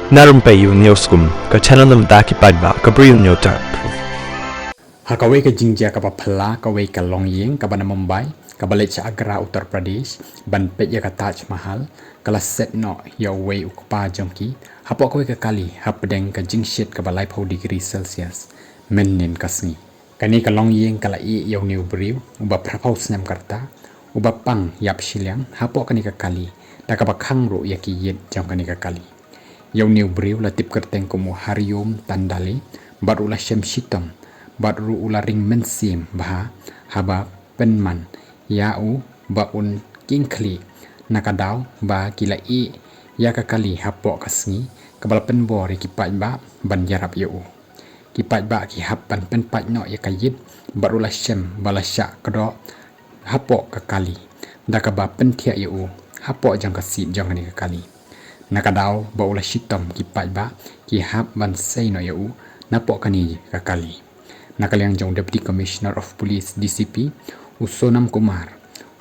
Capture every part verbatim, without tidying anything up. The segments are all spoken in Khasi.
Na rympei ïa u News Kum, ka channel na bynta ki paidbah ka Bri u Hynñiewtrep. Ha kawei ka jingjia kaba phylla, kawei ka longïing kaba na Mumbai, kaba leit sha Agra, Uttar Pradesh, ban peit ïa ka Taj Mahal, ka la set noh ïa uwei u kpa jong ki hapoh kawei ka kali hapdeng ka jingshit kaba laiphew degree Celsius mynnin ka sngi. Kane ka longïing ka la ïeh ïa une u briew uba phraphew snem ka rta, uba pang ïap shiliang hapoh kane ka kali, da kaba khang ruh ïa ki ïit jong kane ka kali. Ïa une u briew la tip kyrteng kum u Hariom Tandale, bad u la shem shitom, bad ruh u la ring mynsiem bha haba pynman ïa u ba un king khlieh, na ka daw ba ki la ïeh ïa ka kali hapoh ka sngi, kaba la pynbor ïa ki paidbah ban ïarap ïa u. Ki paidbah ki hap ban pynpait noh ïa ka ïit ba u la shem ba la shah kdoh hapoh ka kali, da kaba pynthiah ïa u hapoh jong ka seat jong kane ka kali. Na ka daw ba u la shitom, ki paidbah ki hap ban sei noh ïa u napoh kane ka kali. Na ka liang jong u Deputy Commissioner of Police, D C P, u Sonam Kumar,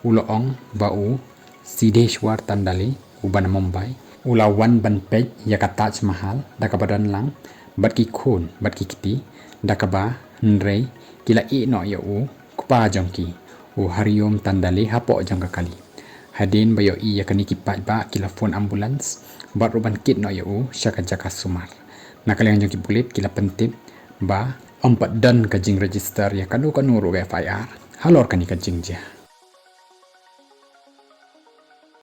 u la ong ba u Siddheshwar Tandale, uba na Mumbai, u la wan ban peit ïa ka Taj Mahal da kaba don lang bad ki khun bad ki kti, da kaba hynrei ki la ïeh noh ïa u kpa jong ki, u Hariom Tandale, hapoh jong ka kali. Hadien ba ïohi ïa kane, ki paidbah ki la phone ambulance bad ruh ban kit noh ïa u sha ka jaka sumar. Na ka liang jong ki pulit ki la pyntip ba ym pat don ka jingregister ïa kano kano ruh ka F I R halor kane ka jingjia.